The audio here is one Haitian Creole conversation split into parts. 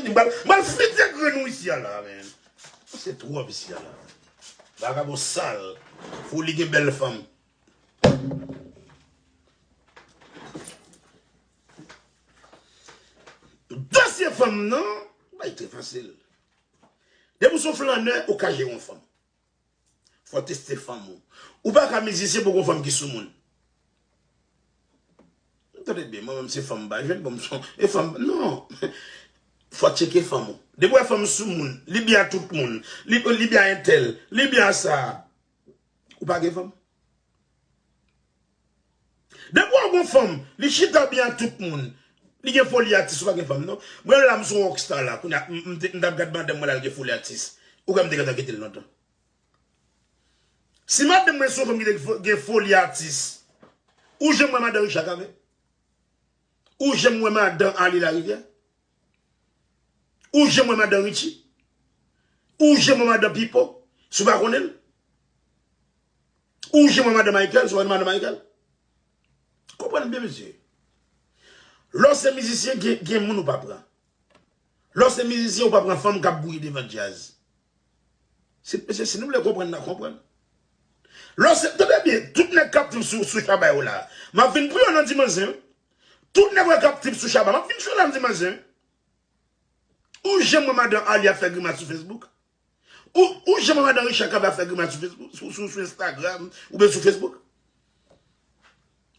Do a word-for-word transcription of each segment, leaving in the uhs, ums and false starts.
M pral, m pral fete grenn ou isi a la, men. Se twòp isi a la. Vagabon sal. Foli gen bèl fanm. Dosye fanm nan, bay trè fasil. Depi w se yon flannè, ou ka jere yon fanm. Fò w teste fanm ou. Ou pa ka mizisyen pou gon fanm ki sou moun. Tande byen, mwen menm se fanm ba jwenn, bon, m son, e fanm, non. Fò w tcheke fanm ou. Depi w wè fanm sou moun, li byen a tout moun, li, li byen a entèl, li byen a sa, ou pa gen fanm. Depi w wè gon fanm, li chita byen ak tout moun, li gen foli atis, ou pa gen fanm, non. Mwen la, m se yon rockstar la, kounye a, m, m te, m t ap gad madanm mwen la, li gen foli atis. Ou kwè m te gentan kite l lontan. Si madanm mwen se yon fanm ki te fo-, gen foli atis, ou janm wè madan Richard Cavé? Ou janm wè madan Arly Larivière? Ou janm wè madan Richie? Ou janm wè madan Pipo? Si w pa konnen l? Ou janm wè madan Michael? Si w pa konnen madan Michael? Konprann byen, mesye. Lè w se mizisyen, gen, gen moun ou pa pran. Lè w se mizisyen, ou pa pran fanm k ap gouye devan djaz. Si, mesye, si nou vle konprann, n a konprann. Lè w se, tande byen, tout nèg k ap trip sou, sou Shabba yo la. M ap vin pou yo nan dimanch zen. Tout nèg k ap trip sou Shabba, m ap vin sou yo nan dimanch zen. Ou janm wè madan Arly ap fè grimas sou Facebook? Ou, ou janm wè madan Richard Cavé ap fè grimas sou Facebook, sou, sou, sou Instagram, oubyen sou Facebook?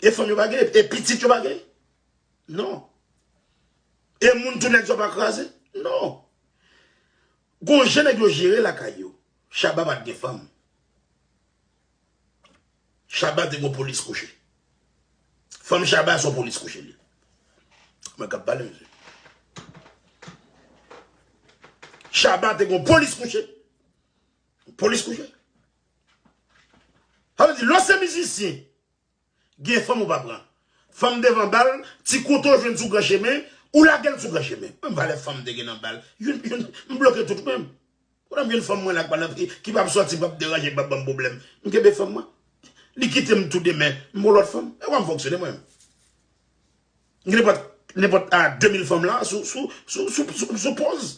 E fanm yo pa gen, e pitit yo pa gen? Non. E moun tou nèg yo pa kraze? Non. Gon jan nèg yo jere lakay yo. Shabba pa t gen fanm. Shabba te gon polis kouche. Fanm Shabba se yon polis kouche li. Mwen k ap pale, mesye. Shabba te gon polis kouche. Polis kouche. Sa vle di, lè w se mizisyen, gen fanm ou pa pran. Fanm devan bal, ti kouto jwenn sou gran chemen, ou lage l sou gran chemen. Menm valè fanm te gen nan bal. Youn, youn, m bloke tout mwen. Kounye a m gen fanm mwen la k pa nan, ki, ki p ap sòti, p ap deranje, p ap ban m pwoblèm. M kenbe fanm mwen. Li kite m tou demen, m gon lòt fanm. E wè m fonksyone mwen menm. M gen nenpòt, nenpòt a de mil fanm la sou, sou, sou, sou, sou, sou pòz.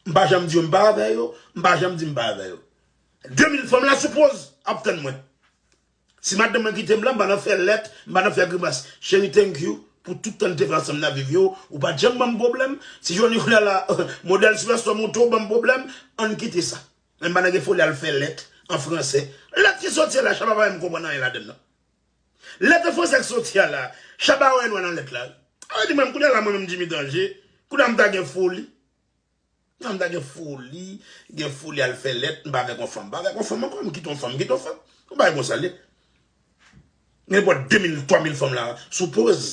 M pa janm di yo m pa avè yo, m pa janm di m pa avè yo. De mil fanm la sou pòz ap tann mwen. Si madanm mwen kite m la, m pa nan fè lèt, m pa nan fè grimas. Cheri, thank you pou tout tan n te fè ansanm nan viv yo. Ou pa t janm ban m pwoblèm. Si jodi kounye a la, modèl Sylvester monte w ban m pwoblèm, ann kite sa. Men m pa nan gen foli al fè lèt an fransè. Lèt ki soti a la, Shabba pa menm konprann anyen ladann nan. Lèt an fransè ki soti a la, Shabba wè nwa nan lèt la. Sa vle di mwen, kounye a la, mwen menm Jimmy Danger, kounye a m ta gen foli. Nan m ta gen foli, gen foli al fè lèt, m pa avèk yon fanm. M pa avèk yon fanm ankò, m kite yon fanm, m kite yon fanm. Yon bagay konsa l ye. Gen nenpòt de mil, twa mil fanm la sou pòz.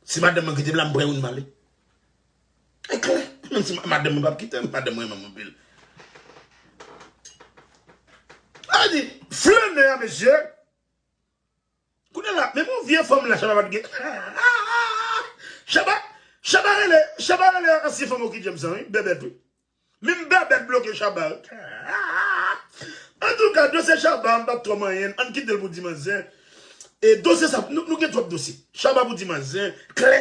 Si madanm mwen kite m la, m pran youn m ale. E klè, menm si ma-, madanm mwen p ap kite m, madanm mwen renmen m anpil. A di, flannè a, mesye. Kounye a la, menm yon vye fanm la, Shabba pa t gen. Shabba, Shabba rele, Shabba rele ansyen fanm Oky James lan, wi, Bèbèt, wi. Menm Bèbèt bloke Shabba, wi. Antouka, dosye Shabba, m p ap twò manyen, ann kite l pou dimanch zen. E dosye sa, nou, nou gen twòp dosye. Shabba pou dimanch zen, klè.